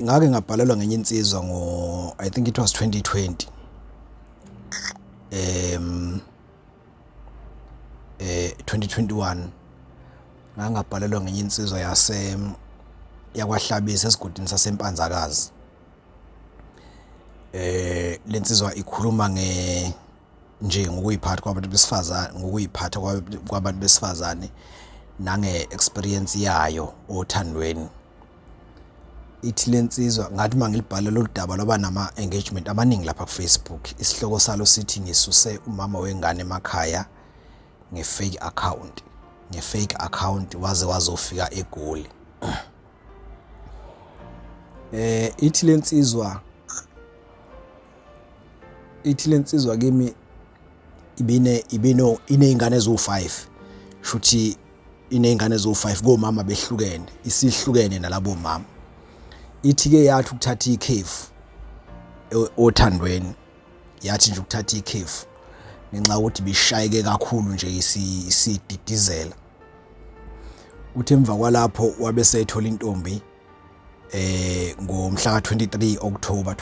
Ngake ngabhalelwa ngenye insizwa ngo I think it was 2020. 2021 ngangabhalelwa ngenye insizwa yase yakwaHlabisa esigodini saseMpanzakazi. Lensizwa ikhuluma nge nje ngokuyiphatha kwabantu besifazane, ngokuyiphatha kwabantu besifazane nange experience yayo othandweni. Ithi lensizwa ngathi uma ngilibhala lolu daba lwaba nama-engagement amaningi lapha ku-Facebook. Isihloko salo sithi ngisuse umama wengane emakhaya nge-fake account, nge-fake account waze wazofika eGoli. Ithi lensizwa, ithi lensizwa kimi ibine ibino iney'ngane eziwu-5, shuthi iney'ngane eziwu-5 komama behlukene, isihlukene nalabo mama. Ithi-ke yathi ukuthatha ikhefu othandweni, yathi nje ukuthatha ikhefu ngenxa yokuthi bishayeke kakhulu nje isididizela. Uthi emva kwalapho wabe sethola intombi ngomhla ka-23 October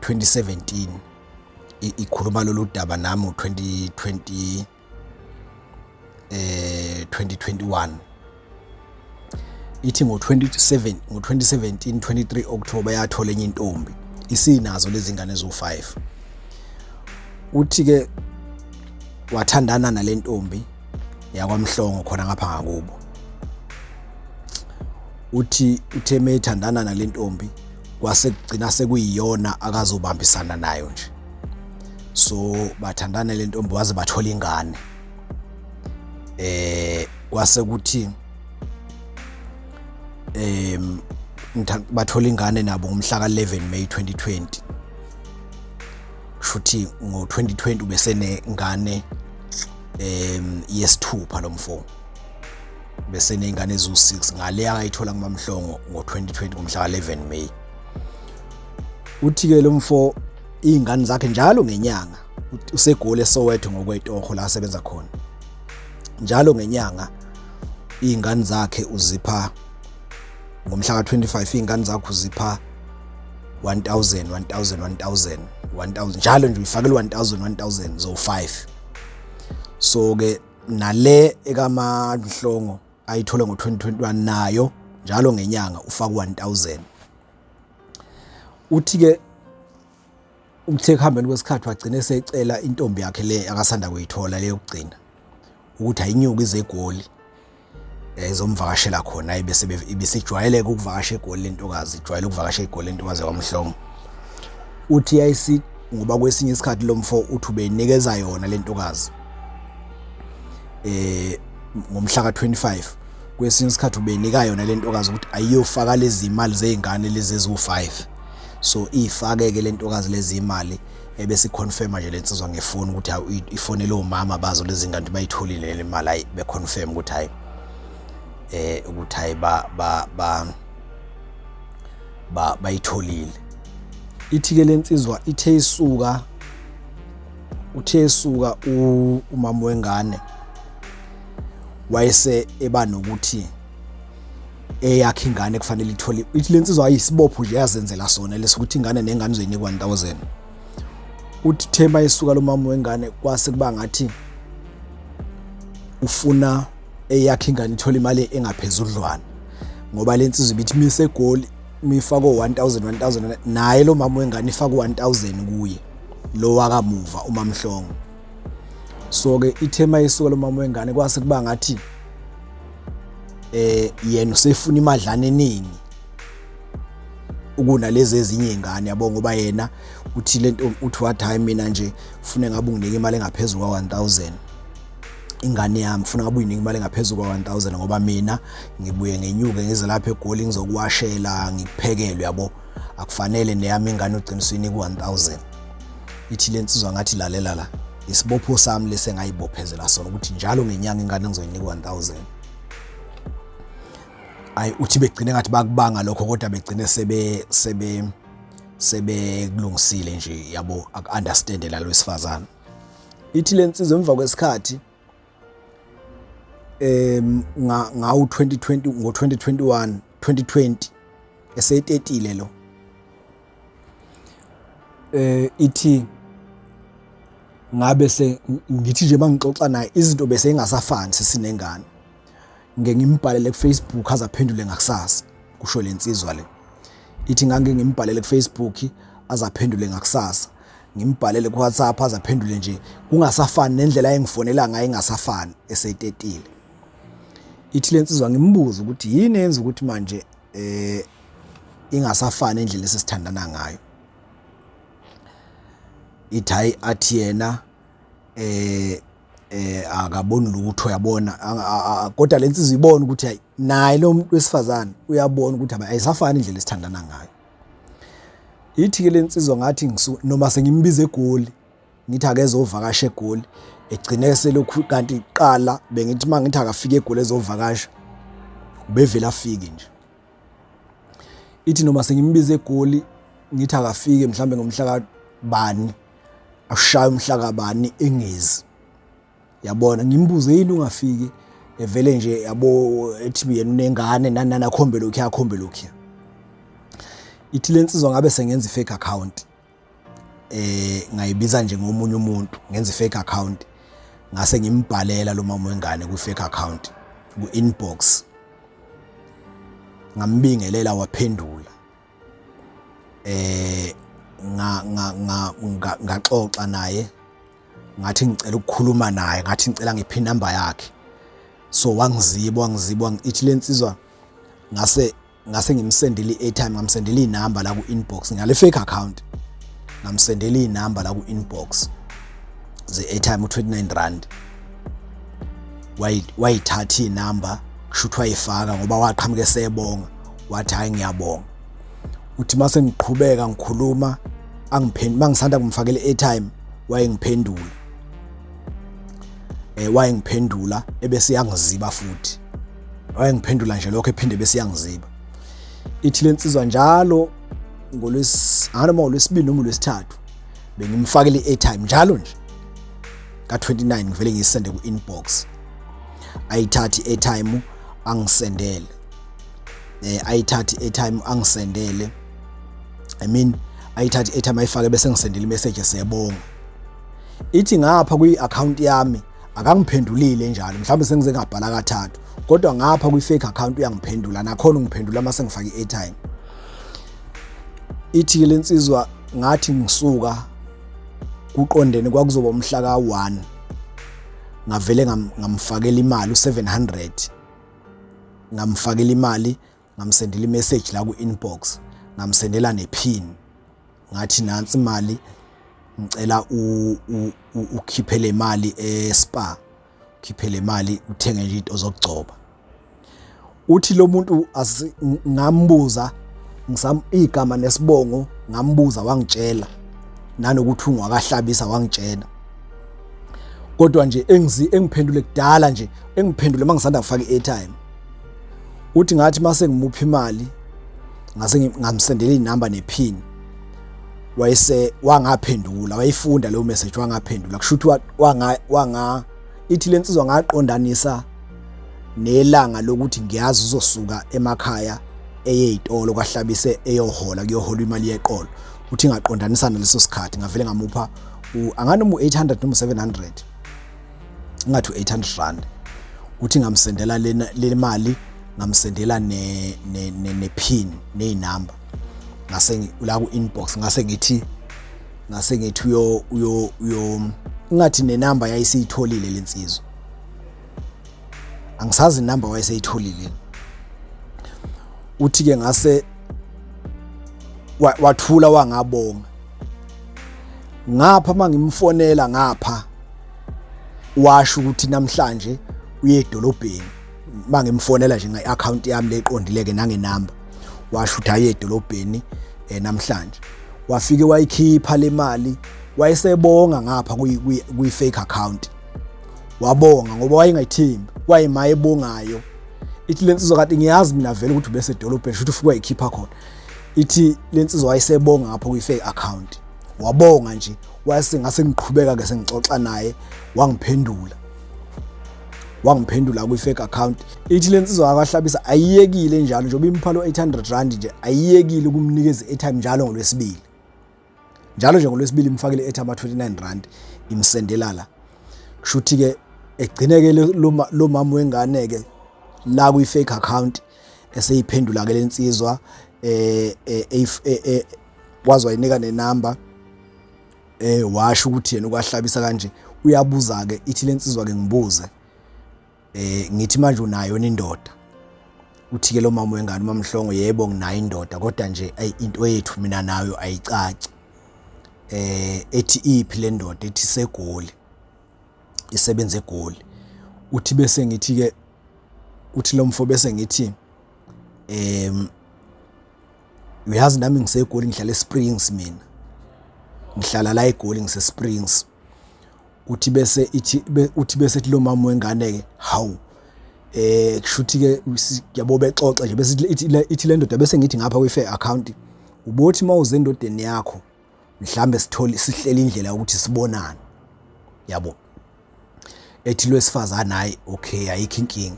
2017. Ikhuluma lolu daba nami u-2020 2021. Ithi ngo-27 ngo-2017 23 October yathola enye intombi, isinazo lezi ngane eziwu-5. Uthi ke wathandana nale ntombi yakwaMhlongo khona ngapha ngakubo. Uthi uthe meyithandana nale ntombi kwase kugcina sekuyiyona akazobambisana nayo nje, so bathandana le ntombi waze bathola ingane. Kwase kuthi bathola ingane nabo ngomhla ka-11 May 2020. Kushuthi ngo-2020 ubesenengane yesithupha lo mfo, bese ney'ngane eziwu-6 ngale akayithola kuMamhlongo ngo-2020 ngomhla ka-11 May. Uthi-ke lo mfo iy'ngane zakhe njalo ngenyanga useGoli eSoweto ngokwetoho la asebenza khona, njalo ngenyanga iy'ngane zakhe uzipha ngomhla ka-25, iy'ngane zakhe uzipha 1000 1000 1000 1000 njalo nje, uyifakela 1000 1000 zo-5. So ke nale ekaMahlongo ayithole ngo-2021 nayo njalo ngenyanga ufaka 1000. Uthi ke uthe ekuhambeni kwesikhathi wagcina esecela intombi yakhe le akasanda kuyithola le yokugcina ukuthi ayinyuke ize eGoli ezomvakashela khona, ibese ibisijwayeleke ukuvakasha eGoli lentokazi, ijwayele ukuvakasha eGoli lentokazi yakwaMhlongo. Uthi yayisi ngoba kwesinye isikhathi lo mfo uthi ubeyinikeza yona lentokazi ngomhla ka-25, kwesinye isikhathi ubenika yona lentokazi ukuthi ayiyofaka lezi imali zey'ngane lezi eziwu-5. So ifake-ke lentokazi lezi imali, ebese iconfirma nje lensizwa ngefoni ukuthi ifonele omama bazo lezi ngane ukuthi bayitholile le mali. Hayi, beconfirm ukuthi hayi ukuthi hayi ba ba ba ba bayitholile. Ithi ke lensizwa ithe isuka, uthe esuka umama wengane wayese eba nokuthi eyakhe ingane kufanele ithole. Ithi lensizwa ayisibopho nje yazenzela sona lesokuthi ingane nengane uzoyinika 1000. Uthi thema esuka lo mama wengane kwase kuba ngathi ufuna eyakhe ingane ithole imali engaphezudlwana, ngoba lensizwa ibithi mise eGoli mifako 1000 1000, naye lo mama wengane ifaka 1000 kuye lo wakamuva uMamhlongo. So ke ithema isuka lo mama wengane kwase kuba ngathi yena usefuna imadlana eningi ukunalezi ezinye izingane yabo, ngoba yena uthi lento uthi wathi hayi mina nje ufune ngabe unginike imali engaphezulu kwa 1000 ingane yami, ufuna ngabe uyinike imali engaphezulu kwa 1000 ngoba mina ngibuye ngenyuke ngize lapha eGoli ngizokuwashela ngikuphekele yabo, akufanele neyami ingane ugcina usuyinika 1000. Ithi lensizwa ngathi lalela la, isibopho sami lesi engayibophezela sona ukuthi njalo ngenyanga ingane ngizoyinika 1000. Ayi, uthi begcine ngathi bakubanga lokho, kodwa begcine sebe sebe sebekulungisile nje yabo, aku-understand la wesifazane. Ithi lensizwa emva kwesikhathi ngawu 2020 ngo 2021 2020 esetetile lo. Ithi ngabe se ngithi nje mangixoxa naye izinto bese ingasafani sesinengane. Ngeke ngimbhalele ku Facebook azaphendule ngakusasa, kusho lensizwa le. Ithi ngangike ngimbhalele ku Facebook azaphendule ngakusasa, ngimbhalele ku WhatsApp azaphendule nje, kungasafani nendlela engifonela ngayo ingasafani esetetile. Ithi lensizwa ngimbuza ukuthi yini eyenza ukuthi manje ingasafani indlela esesithandana ngayo. Ithi hayi, athi yena akaboni lutho, yabona, kodwa lensizwa ibona ukuthi hayi, naye lo muntu wesifazane uyabona ukuthi ayisafani indlela esithandana ngayo. Ithi ke lensizwa ngathi noma sengimbiza eGoli, ngithi akezovakasha eGoli, egcine selokhu kanti qala bengithi mangithi akafike eGoli ezovakasha ubevela afike nje. Ithi noma sengimbiza eGoli ngithi akafike mhlambe ngomhla kabani, ashaya umhla kabani engezi, yabona. Ngimbuze yini ungafiki, evele nje yabo ethi yena unengane nani nani, akhombe lokhu akhombe lokhu. Ithi lensizwa ngabe sengenza i-fake account, ngayibiza nje ngomunye umuntu, ngenza i-fake account, ngase ngimbhalela lo mama wengane kwi-fake account ku-inbox, ngambingelela waphendula, nga nga nga ngaxoxa naye, ngathi ngicela ukukhuluma naye, ngathi ngicela ngiphe inamba yakhe. So wangiziba wangiziba. Ithi lensizwa ngase ngimsendele i-airtime, ngamsendela inamba la ku-inbox ngale fake account, ngamsendela inamba la ku-inbox ze-airtime u-29 rand. Wayithatha inamba, kusho ukuthi wayifaka ngoba waqhamuka esebonga, wathi hayi ngiyabonga. Uthi mase ngiqhubeka ngikhuluma angiphendula, mangisanda kumfakela i-airtime wayengiphendula, wayengiphendula ebese yangiziba futhi, wayengiphendula nje lokho ephinde bese yangiziba. Ithi lensizwa njalo ngolwes anoma ngolwesibili noma olwesithathu bengimfakela i-airtime njalo nje ka-29, ngivele ngiyisende ku-inbox, ayithathe i-airtime angisendele, ayithathe i-airtime angisendele, I mean ayithathe i-airtime ayifake bese ngisendela i-message esebonga. Ithi ngapha kwi-account yami akangiphendulile njalo, mhlawumbe sengize ngabhala kathathu, kodwa ngapha kwi-fake account uyangiphendula, nakhona ungiphendula uma sengifake i-airtime. Ithi-ke lensizwa ngathi ngisuka kuqondene kwakuzoba umhla ka-1, ngavele ngamfakela imali u-700, ngamfakela imali, ngamsendela i-message la ku-inbox, ngamsendela ne-pin, ngathi nansi imali, ngicela ukhiphe le mali e-Spar, ukhiphe le mali uthenge nje into zokugcoba. Uthi lo muntu ngambuza ngisam igama nesibongo, ngambuza wangitshela nanokuthi ungwakahlabisa wangitshela, kodwa nje engiphendule kudala nje, engiphendule mangisanda kufaka i-airtime. Uthi ngathi mase ngimupha imali ngase ngamsendela inamba nepin, wayese wangaphendula, wayifunda leyo message wangaphendula, kusho ukuthi wanga wanga ithi lensizwa ngaqondanisa nelanga lokuthi ngiyazi uzosuka emakhaya eye ezitolo kwahlabise eyohola, kuyohola imali yeqolo. Uthi ngaqondanisa naleso sikhathi, ngavele ngamupha anganoma u800 noma u700, ngathi u800 rand. Uthi ngamsendela lena le mali, ngamsendela ne ne ne pin nezinamba, ngase la ku inbox ngase ngithi uyo uyo uyo ngathi nenamba yayisiyitholile lensizwa, angisazi inamba wayeseyitholile. Uthi ke ngase wathula wangabonga. Ngapha mangimfonela ngapha washo ukuthi namhlanje uye edolobheni, mangimfonela nje nge-account yami leqondile ke nangenamba, washo ukuthi aye edolobheni namhlanje, wafike wayikhipha le mali, wayesebonga ngapha kwi fake account, wabonga ngoba wayengayithembi, kwayima ebongayo. Ithi lensizwa kanti ngiyazi mina vele ukuthi ubese edolobheni, futhi ufike wayikhipha khona. Ithi lensizwa wayesebonga ngapha kwi fake account, wabonga nje, wase ngase ngiqhubeka ke sengixoxa naye, wangiphendula. Wangiphendula kwi-fake account. Ithi le nsizwa yakwaHlabisa ayiyekile njalo njengoba impha lo 800 rand nje, ayiyekile ukumnikeza i-airtime njalo ngolwesibili. Njalo nje ngolwesibili imfakele i-airtime 29 rand, imsendela la. Kusho ukuthi-ke egcine-ke lo mama wengane-ke la kwi-fake account eseyiphendula-ke le nsizwa, waze wayinika nenamba, washo ukuthi yena ukwaHlabisa kanje. Uyabuza-ke, ithi le nsizwa-ke ngibuze, ngithi manje unayo indoda? Uthi ke lo mama wengane, uMamhlongo, yebo nginayo indoda, kodwa nje ayi into yethu mina nayo ayicaci. Ethi iphi le ndoda? Ethi seGoli, isebenza eGoli. Uthi bese ngithi ke, uthi lo mfo bese ngithi uyazi nami ngiseGoli, ngihlala eSprings, mina ngihlala la eGoli, ngiseSprings. Uthi bese ithi, uthi bese ethi lo mama wengane ke, hawu, kushuthi ke yabo bexoxa nje, bese ithi le ndoda bese ngithi ngapha kwi-fake account, ubothi mawuze endodeni yakho mhlambe sithole sihlele indlela yokuthi sibonane, yabo. Ethi lwesifazane, hayi okay, ayikho inkinga.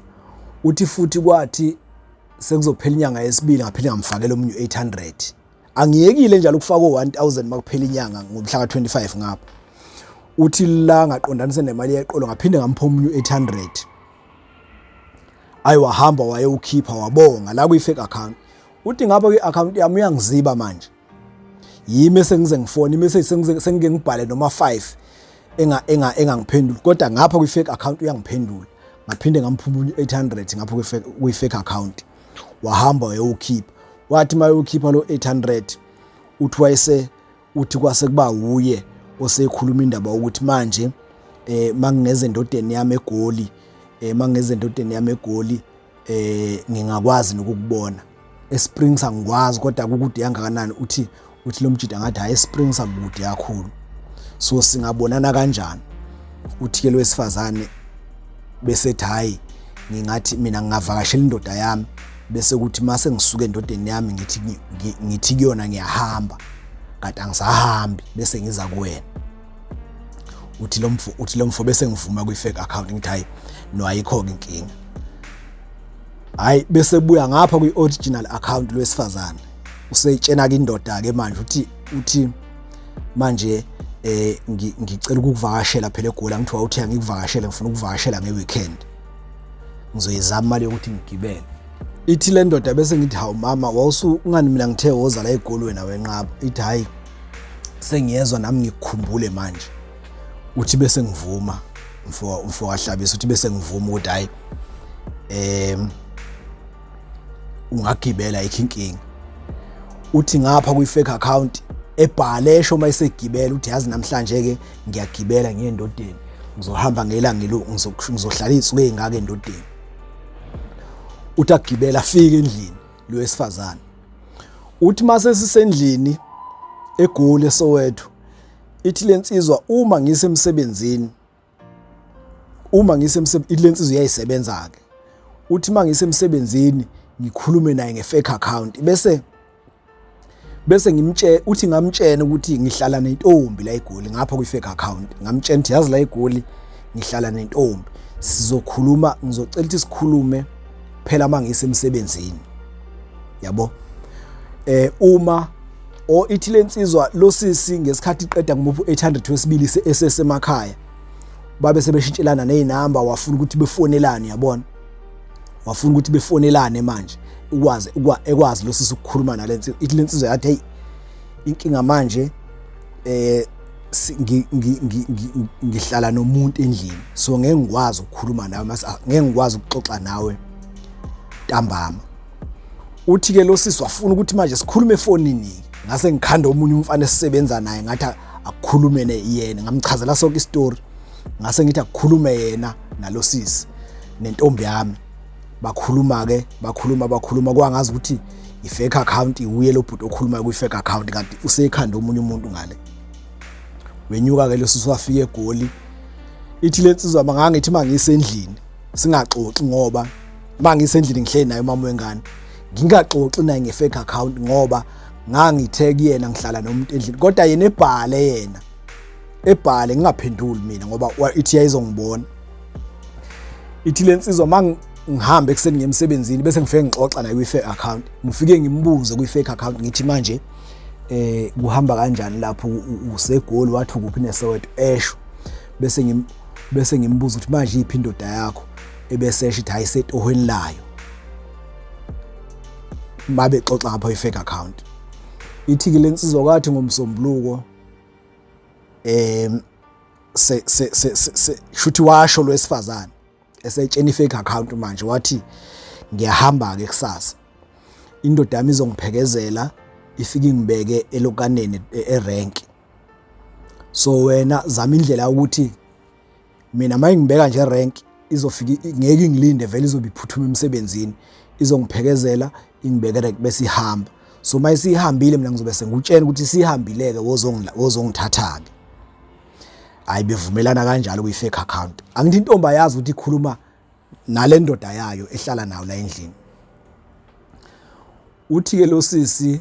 Uthi futhi kwathi sekuzophela inyanga yesibili, ngaphinde ngamfakela omunye u-800. Angiyekile njalo ukufaka u-1000 makuphela inyanga ngomhla ka-25 ngapha. Uthi la ngaqondanise nemali yeqolo, ngaphinde ngampha omunye u-800. Ayi wahamba wayewukhipha, wabonga la kwi-fake account. Uthi ngapha kwi-account yami uyangiziba manje, yimi esengize ngifone i-message, sengize sengike ngibhale noma 5 engangiphenduli, kodwa ngapha kwi-fake account uyangiphendula. Ngaphinde ngampha omunye 800 ngapha kwi-fake account, wahamba wayewukhipha. Wathi mayewukhipha lo 800, uthi wayese uthi kwase kuba wuye osekhuluma indaba ukuthi manje mangingeze endodeni yami eGoli, mangingeze endodeni yami eGoli, ngingakwazi nokukubona eSprings? Angikwazi, kodwa kukude kangakanani? Uthi lo mjida ngathi, hayi, eSprings akukude kakhulu, so singabonana kanjani? Uthi ke lowesifazane bese ethi, hayi, ngingathi mina ngingavakashela indoda yami, bese kuthi mase ngisuka endodeni yami ngithi kuyona ngiyahamba, kanti angisahambi, bese ngiza kuwena. Uthi lo mfo bese ngivuma kwi-fake account, ngithi hayi no, ayikho-ke inkinga. Hayi, bese buya ngapha kwi-original account lwesifazane, useyitshena-ke indoda-ke manje, uthi manje ngicela ukukuvakashela phela eGoli, angithi wawuthi angikuvakashele, ngifuna ukuvakashela nge-weekend, ngizoyizama imali yokuthi ngigibele. Ithi le ndoda bese ngithi, hawu mama, wawusu ungani, mina ngithe woza la eGoli, wena wenqaba. Ithi, hayi, sengiyezwa nami ngikukhumbule manje. Uthi bese ngivuma, mfo kaHlabisa, uthi bese ngivuma ukuthi hayi, ungagibela, ayikho inkinga. Uthi ngapha kwi-fake account ebhale esho uma esegibela, uthi yazi namhlanje ke ngiyagibela ngiye endodeni, ngizohamba ngelanga, ngizohlala iy'nsuku ey'ngaka endodeni. Uthi agibela, afike endlini lo wesifazane. Uthi mase sisendlini eGoli eSoweto, ithi lensizwa uma ngisemsebenzini, uma ngisemsebenzini, ithi lensizwa iyayisebenza ke, uthi uma ngisemsebenzini ngikhulume naye nge-fake account, bese ngimtshela, uthi ngamtshela ukuthi ngihlala nentombi la eGoli. Ngapha kwi-fake account ngamtshela ukuthi yazi la eGoli ngihlala nentombi, sizokhuluma, ngizocela ukuthi sikhulume phela uma ngisemsebenzini, yabo. Uma o ithi lensizwa lo sisi ngesikhathi iqeda ngumuphi 800 wesibili esesemakhaya, babe sebeshintshelana nezinamba, wafuna ukuthi befonelane, yabona, wafuna ukuthi befonelane manje, ukwazi ekwazi lo sisi ukukhuluma nalensizwa. Ithi lensizwa yathi, hey, inkinga manje ngihlala nomuntu endlini, so ngeke ngikwazi ukukhuluma nawe, ngeke ngikwazi ukuxoxa nawe ntambama. Uthi ke lo sisi wafuna ukuthi manje sikhulume efonini. Ngase ngikhanda omunye umfana esisebenza naye, ngathi akukhulume yena, ngamchazela sonke isitori, ngase ngithi akukhulume yena nalo sisi nentombi yami. Bakhuluma ke, bakhuluma, bakhuluma, kwangazi ukuthi i-fake account uye lo bhuti okhuluma kwi-fake account, kanti usekhanda omunye umuntu ngale. Wenyuka ke leso, wafika eGoli. Ithi lensizwa mangangithi mangisendlini singaxoxi, ngoba mangisendlini ngihleli naye umama wengane, ngingaxoxi naye nge-fake account, ngoba ngangithe kuyena ngihlala nomuntu endlini, kodwa yena ebhale, yena ebhale, ngingaphenduli mina, ngoba ithi yayizongibona. Ithi lensizwa mangihambe ekuseni ngemsebenzini bese ngifike ngixoxa naye kwi-fake account, ngifike ngimbuze kwi-fake account ngithi manje kuhamba kanjani lapho useGoli, wathi ukuphi neSoweto, esho bese ngim bese ngimbuza ukuthi manje iphi indoda yakho, ebese esho ithi hayi setohweni layo. Babexoxa ngapha i-fake account. Ithi ke lensizwa kwathi ngomsombuluko se se se shuthi washo lwesifazane esetshena i-fake account manje, wathi ngiyahamba ke kusasa, indoda yami izongiphekezela ifike ingibeke elokaneni erank, so wena zama indlela ukuthi mina mayingibeka nje rank izofika, ngeke ingilinde vele, izobe iphuthuma emsebenzini, izongiphekezela ingibeke rank bese ihamba. So mayisihambile mina ngizobe sengikutshela ukuthi sihambile-ke, wozongithatha-ke. Hayi, bevumelana kanjalo kwi-fake account. Angithi intombi ayazi ukuthi ikhuluma nale ndoda yayo ehlala nayo la endlini. Uthi-ke lo sisi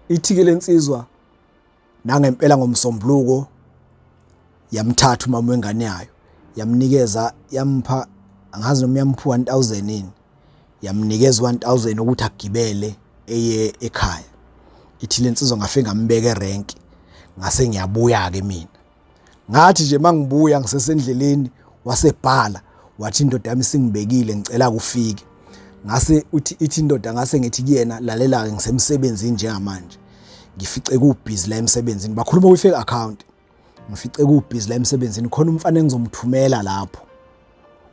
ithi-ke lensizwa nangempela ngomsombuluko yamthatha umama wengane yayo, yamnikeza, yampha, angazi noma yampha 1000 yini, yamnikeza 1000 ukuthi agibele eye ekhaya. Ithi lensizwa ngafike ngambeka erank, ngase ngiyabuya ke mina. Ngathi nje mangibuya ngisesendleleni wasebhala wathi indoda yami singibekile, ngicela kufike. Ngase uthi ithi indoda, ngase ngithi kuyena lalela ke ngisemsebenzini njengamanje, ngifice kubhizi la emsebenzini, bakhuluma kwi-fake account, ngifice kubhizi la emsebenzini, khona umfana engizomthumela lapho,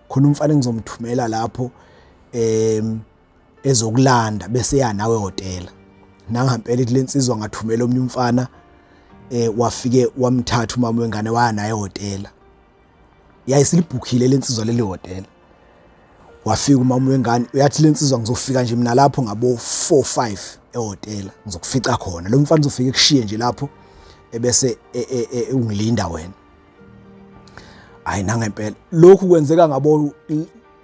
khona umfana engizomthumela lapho ezokulanda bese ya nawe ehhotela. Nangampela ithi lensizwa ngathumela omunye umfana wafike wamthatha umama wengane waya naye ehhotela. Yayisilibhukhile lensizwa leli hhotela. Wafika umama wengane, uyathi lensizwa ngizofika nje mina lapho ngabo 4 5 ehhotela, ngizokufica khona, lo mfana uzofika ekushiye nje lapho ebese ungilinda wena. Hayi, nangempela lokhu kwenzeka ngabo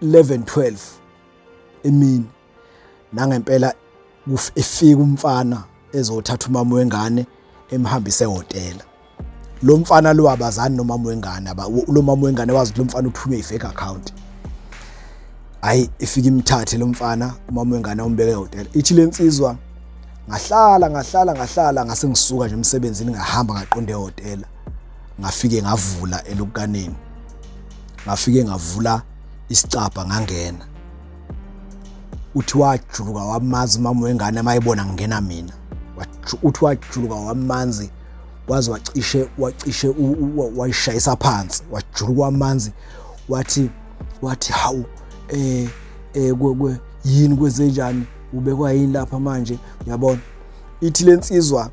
11 12 emini. Nangempela efika umfana ezothatha umama wengane emhambise ehhotela. Lo mfana lo abazani nomama wengane, lo mama wengane wazi ukuthi lo mfana uthunywe i-fake account. Hayi, ifika imthathe lo mfana, umama wengane umbeke ehhotela. Ithi lensizwa ngahlala ngahlala ngahlala, ngase ngisuka nje emsebenzini ngahamba ngaqonda ehhotela, ngafike ngavula elukaneni, ngafike ngavula isicabha ngangena. Uthi wajuluka wamanzi umama wengane mayebona ngingena mina, uthi wajuluka wamanzi waze wacishe wacishe wayishayisa phansi, wajuluka wamanzi, wathi wathi hawu kwe yini, kwenzenjani, ubekwa yini lapha manje, uyabona. Ithi lensizwa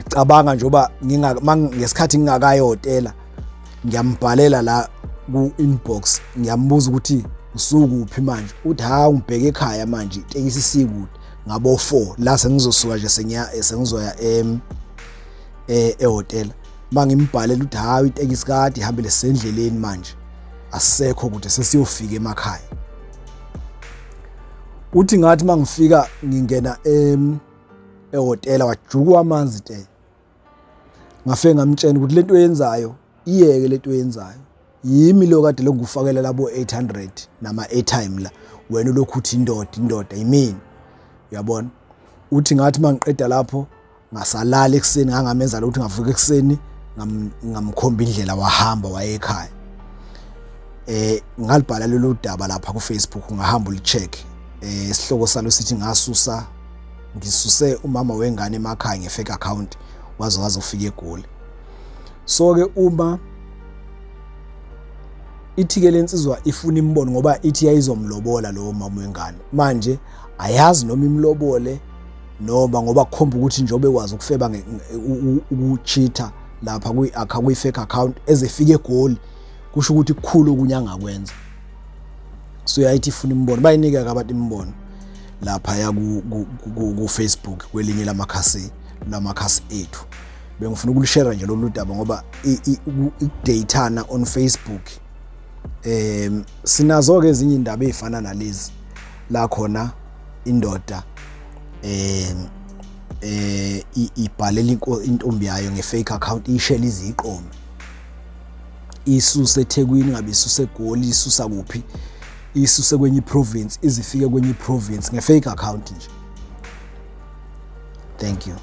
cabanga njengoba ngesikhathi ngingakayi ehhotela ngiyambhalela la ku-inbox, ngiyambuza ukuthi usukuphi manje, uthi ha ngibheke ekhaya manje, itekisi isikude ngabo 4 la sengizosuka nje sengiya sengizoya ehhotela. Mangimbhalela uthi hayi itekisi kade ihambile, sendleleni manje, asisekho kude, sesiyofika emakhaya. Uthi ngathi mangifika ngingena ehhotela wajuka amanzi te, ngafike ngamtshela ukuthi lento oyenzayo iyeke, lento oyenzayo yimi lo kade lokufakela labo 800 nama airtime la, wena ulokhu uthi indoda indoda yimina, uyabona. Uthi ngathi mangiqeda lapho ngasalala ekuseni, ngangamenza lokhu ngavuka ekuseni ngamkhomba indlela, wahamba waye ekhaya. Ngalibhala lolu daba lapha ku Facebook, ungahamba ulicheck. Isihloko salo sithi ngasusa ngisuse umama wengane emakhaya nge-fake account waze wazofika eGoli. So ke uma ithi ke lensizwa ifuna imbono ngoba ithi yayizomlobola lowo mama wengane, manje ayazi noma imlobole noma, ngoba kukhomba ukuthi njengoba ekwazi ukufeba ukucheata lapha kwi-fake account ezefika eGoli, kusho ukuthi kukhulu okunye angakwenza. So yayithi ifuna imbono, bayinika-ke abantu imbono lapha ya ku-Facebook kwelinye lamakhasi lamakhasi ethu. Bengifuna ukulishare nje lolu daba ngoba ukudeyithana on Facebook, sinazo ke ezinye indaba ezifana nalezi la khona indoda ibhalela intombi yayo nge-fake account, ishele iziqome. Isuse eThekwini, ngabe isuse eGoli, isusa kuphi, isuse kwenye iprovince, izifike kwenye iprovince nge-fake account nje. Thank you.